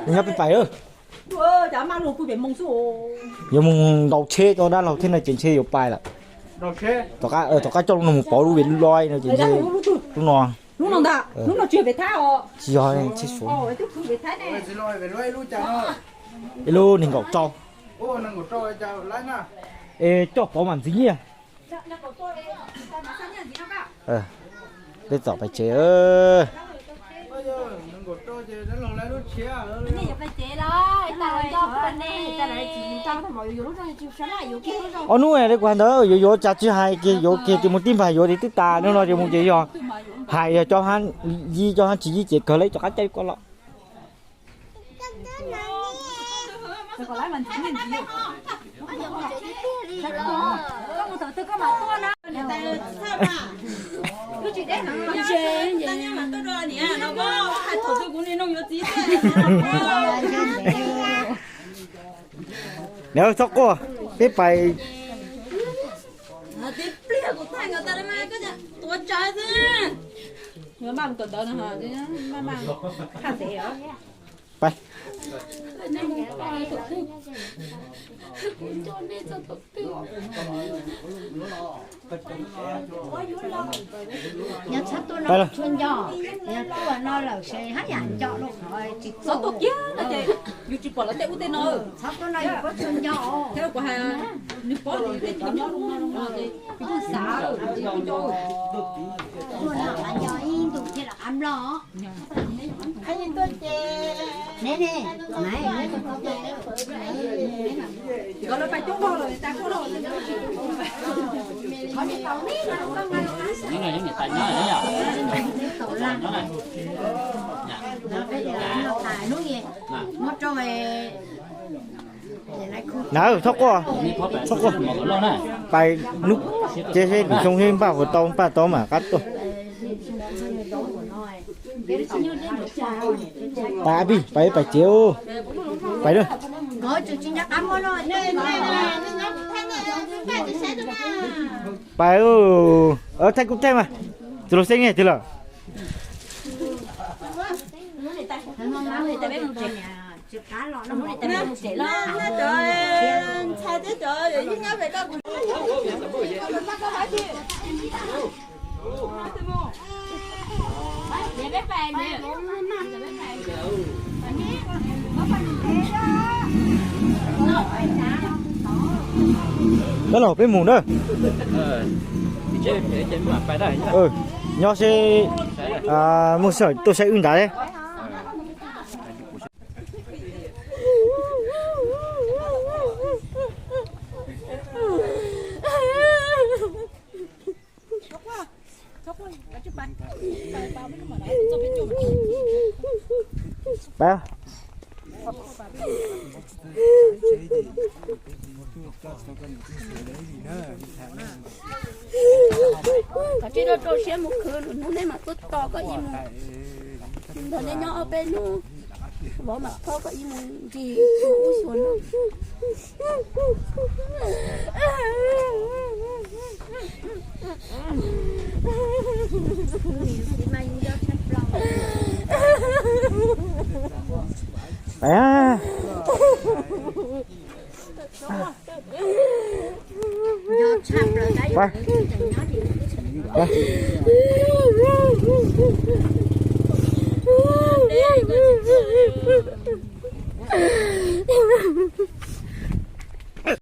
Nyob peb pais, yuav mus ntaus tsheb rau dab laug thiab no ces ntshe yuav pais lawm. Tom qab coj lub no mus pauv lub vij loj no ces ntshe lub no, lub no tsis yog tsheb Suav. Ib lub nees nkaum rau. Es coj pauv mam ntxiv nyiaj. Peb txom pais tsev. Ob hnub li kuv hais ntawd yuav yuav cas tsis hais kiag, yuav kiag tias mus tib npag yuav tias twb tas, hnub no tias mus ces yog hais yog cov hab yib cov hab tsis yib ces kawg li rov qab caij koj los. Nws txhob quaj, peb pais. Pais. Yog txhob tuaj no tsuag nco, yog tuaj no lawm ces haj yam nco rau qhov tsis txhob tuaj kiag no ces yus tsis pom lawv tej ub tej no. Txhob tuaj no yus kuj tsuag nco os. Thiab kuv hais nws pom nws tej cov nyob lub no ces yus kuj xav yus kuj nco. Tuaj no qab nco ib ntus thiaj los qab nplog. Nawb, txhob quaj, txhob quaj. Pais hnub ces seb lwm xyoo seb npaj puas tau, npaj tau mas qab tuaj. Pais, pais, pais tsev, pais na. Pais, thaij kuj thaij mas, tus laus xeeb twg lawm. Dab laug peb mus na. Nyob seb muaj sij hawm tuaj saib wb ntawd. Pais. Koj tsis tau rau siab mus khwv, lwm hnub nej mam tuaj tos koj ib mus. Nrog nej nyob ob peb hnub, vauv mam thauj koj ib mus ntsis ub xyuas no.